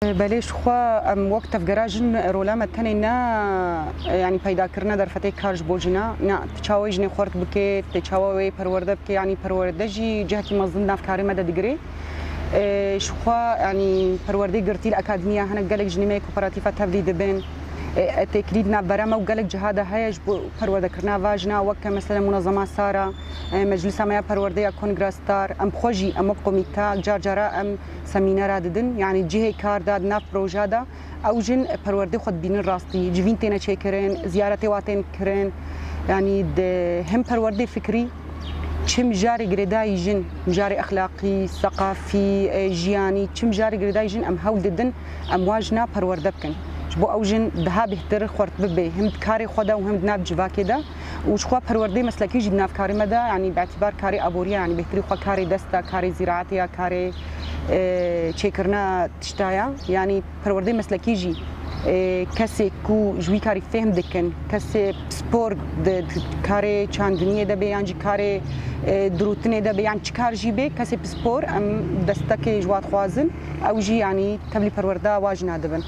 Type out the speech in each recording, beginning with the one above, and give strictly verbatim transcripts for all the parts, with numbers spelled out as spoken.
Belê, ji xwe em wek tevgera jin rola me tenê ne, yanî peydakirina derfetê kar ji bo jina, ne, tu çawa wê jinê xwert bike, tu çawa wê perwerde bike, yanî perwerde jî cihekî mezin nav karê me de digire. E, ji xwe, yanî perwerdê girtî li akademiya hinek gelek jinê me yê kooperatîfa tevlî dibin. E, e, têkilî di navbera me û gelek ciha de heye ji bo perwerdekirina va jina, weke mesela Munezema Sara, e, Meclisa me ya Perwerde ya Kongra Star. Em bi xwe jî, em wek komîta car cara em semînera didin. Yanî cihê kar de, di nav proja de ew jin perwerdê xwe dibînin rastî. Civîn têne çêkirin, ziyaretê wa tên kirin. Yanî di hem perwerdê fikrî, çi mijarê girêdayî jin, mijarê exlaqî, seqafî, e, jiyanî, çi mijarê girêdayî jin em hewl didin, em wa jina perwerde bikin. Ji bo ew jin daha bêhtir xwert bibe, hem di karê xwe de û hem di nav civakê de. Û ji xwe perwerdê meslekî jî di nav karê me de, yanî bi îtîbar karê aboriya, yanî bêhtirî xwe karê dest e, karê zîraetê ya, karê, e, çêkirina tişta ya. Yanî perwerdê meslekî jî, e, kesê ku ji wî karî fêhm dikin, kesê pispor di, di karê çandiniyê de be yan jî karê, e, dirûtinê de be yan çi kar jî be, kesê pispor em destekê ji wa dixwazin, ew jî yanî tevlî perwerda wa jina dibin.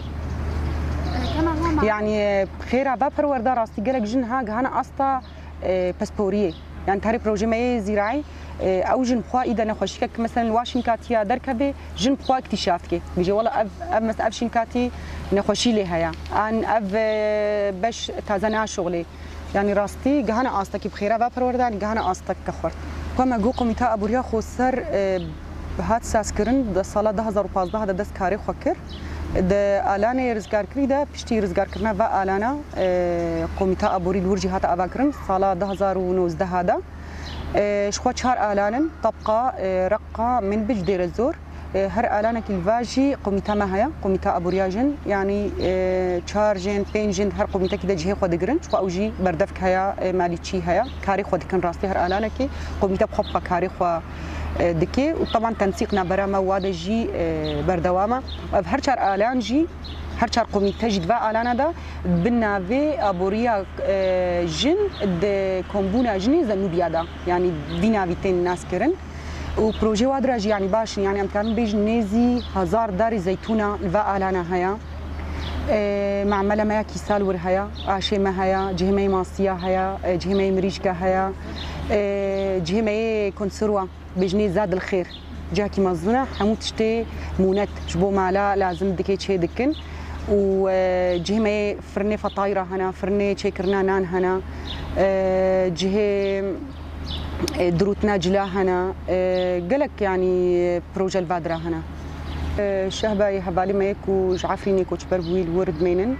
Yanî, e, xêra va perwerda rastî gelek jin ha gihane asta, e, pisporiyê. Yanî tarê projê me yê zîraî, e, ew jin bi xwe îde nexweşîkek, meselen, li wa şînkatiya derkeve, jin bi xwe îktîşaf dike. Bêje, wela ev, ev, mes-, ev şînkatî nexweşî lê heye. An ev, e, beş taze naşuxlê. Yanî rastî gihane astekî bi xêra va perwerda, yanî gihane astek ke xwert. Xwe me got Komîta Aboriya Xweser, e, hat sazkirin, di sala du hazar û pazdeh de dest karê xwe kir. Di alanê rizgarkirî de, piştî rizgarkirina va alana, e, Komîta Aborî li wir jî hate avakirin, sala du hazar û nozdeh de. E, ji xwe çar alan in, Tabqa, e, Reqqa, Minbic, Dêrezor. E, her alanekî li va jî komîta me heye, Komîta Aboriya Jin. Yanî, e, çar jin, pênc jin her komîtekî de cihê xwe digirin. Ji xwe ew jî berdevk heye, e, malîçî heye. Karê xwe dikin rastî her alanekî. Komîte bi xwe bi xwe karê xwe, e, dike. Û teban tensîq navbera me wa de jî, e, berdewam e. Ev her çar alan jî, her çar komîte jî di va alana de bi navê Aboriya, e, Jin di Kombûna Jinê Zenûbiya de. Yanî vî navî tên naskirin. Û projê wa dira jî, yanî baş in, yanî em dikarin bêjin nêzî hezar darê zeytûna li va alana heye. E, mamele me ya kîsal wir heye, aşê me heye, cihê me yê masiya heye, e, cihê me yê mirîşka heye, e, cihê me yê konserwa, bêjinê Zadil Xêr. Cihekî mezin e, hemû tiştê mûnet ji bo mala lazim dike çê dikin. Û, e, cihê me yê firnê fetayra hene, firnê çêkirina nan hene, e, cihê e, dirûtina cila hene, e, gelek, yanî, proje li va dira hene. E, Şehbayê hevalê me yê ku ji Efrînê koçber bûyî li wir dimênin.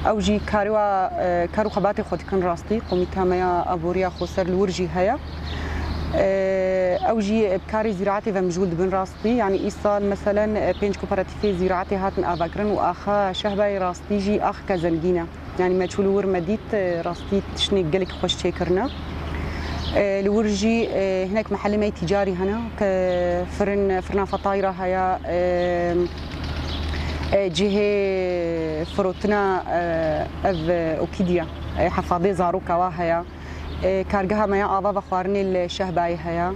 Ew jî karê wa, e, kar û xebatê xwe dikin rastî. Komîta me ya Aboriya Xweser li wir jî heye. E, ew jî bi karê zîraetê ve mijûl dibin rastî. Yanî îsal meselen, e, pênc kooperatîfê zîraetê hatin avakirin û axa Şehbayê rastî jî axeke zengîn e. Yanî me çû li wir me dît, e, rastî tiştnê gelek xweş çêkirine. E, li wir jî, e, hinek mehelê me yê tîcarî hene, ke firin, firna fetayra heye, e, e, cihê firotina, e, ev, e, okîdiya, e, hefadê zaroka wa heye. E, kargeha me ya ava vexwarinê li Şehbayê heye.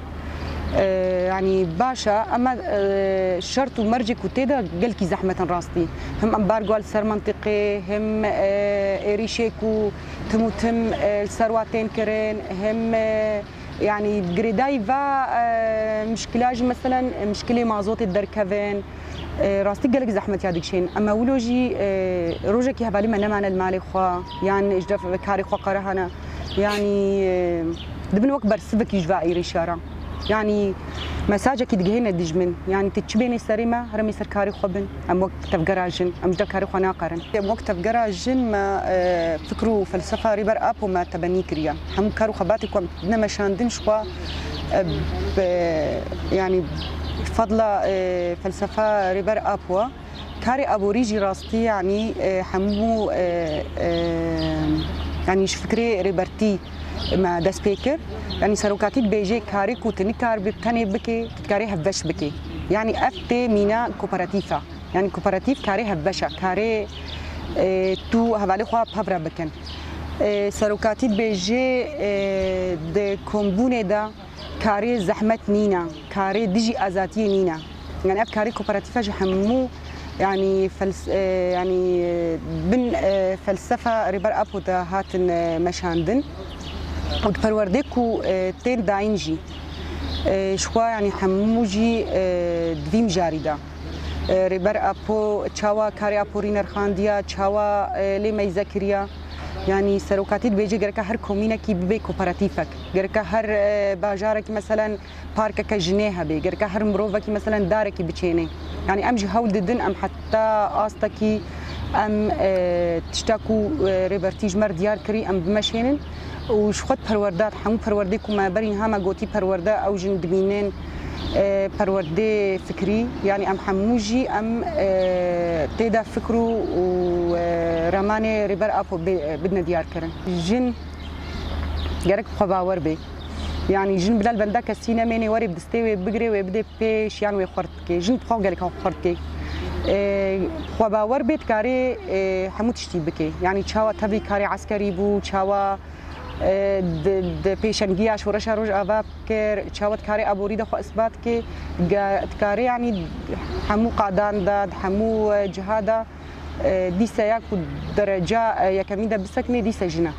E, yanî baş e, ema, e, şert û mercê ku tê de gelkî zehmet in rastî. Him embargo li ser mentiqê, him, e, êrîşê ku tim û tim, e, li ser wa tên kirin, him, e, yanî girêdayî va, e, mişkila jî, meselen, mişkilê mazotê derkevin. E, rastî gelek zehmetiya dikişên. Ema wilo jî, e, rojekî hevalî me nemane li malê xwe, yan ji def karê xwe qere hene. Yanî, e, dibin wek bersivekî ji va êrîşa re. Yanî mesajekî digihêne dijmin. Yanî tu çi bênê serê me, heremê ser karê xwe bin. Em wek tevgera jin, em ji def karê xwe naqerin. Em wek tevgera jin me, e, fikr û felsefa Rêber Apo me tebenî kiriye. Hemû kar û xebatê ku em dine meşandin ji xwe, e, bi, yanî fadla, e, felsefa Rêber Apo. Karê aborî jî rastî, yanî, e, hemû, e, e, yanî ji fikrê rêbertî me dest pê kir. Yanî serokatî dibêje karê ku tu nikar bi tenê bikê, tu dikarê hevbeş bikê. Yanî ev tê mîna kooperatîfa. Yanî kooperatîf karê hevbeş e, karê, e, tu hevalê xwe bi hev re bikin. E, serokatî dibêje, e, di kombûnê de karê zehmet nîne, karê dijî azadiyê nîne. Yanî ev karê kooperatîfa ji hemû, Yanî fels-, e, yanî, e, bin, e, felsefa Rêber Apo de hatin, e, meşandin. Û di perwerdê ku, e, tên dayîn jî, e, ji xwe, yanî, hemû jî, e, di vî mijarî de. E, Rêber Apo çawa karê Aporî nerxandiya, çawa, e, lê meyze kiriya. Yanî serokatî dibêje gereke her komînekî bibe kooperatîfek. Gereke her, e, bajarekî, meselen, parkeke jinê hebe. Gereke her mirovekî, meselen, darekî biçênê. Yanî em jî hewl didin, em heta astekî em, e, tişta ku, e, Rêbertî ji me re diyar kirî, em bimeşênin. Û ji xwe perwerdat, hemû perwerdê ku me berî niha me gotî perwerde, ew jin dimînin, e, perwerdê fikrî. Yanî em hemû jî em, e, tê de fikr û, û, e, ramanê Rêber Apo bê-, bidine diyarkirin. Jin gerek xwebawer bê. Yanî jin bila li benda kesî nemênê, were bi destê wê bigirê, wê bidê pêş, yan wê xurt bike. Jin bi xwe gelek xurt bike. E, xwebawer bê dikarê, e, hemû tiştî bike. Yanî çawa tevî karê eskerî bû, çawa, e, di, di pêşengiya şoreşa Rojava kir, çawa dikarê aborî de xwe isbat ke, ge-, dikarê, yanî, hemû qadan de, di hemû, e, ciha de, e, dîse ya ku dereca, e, yekemî de bisekine, dîse jin e.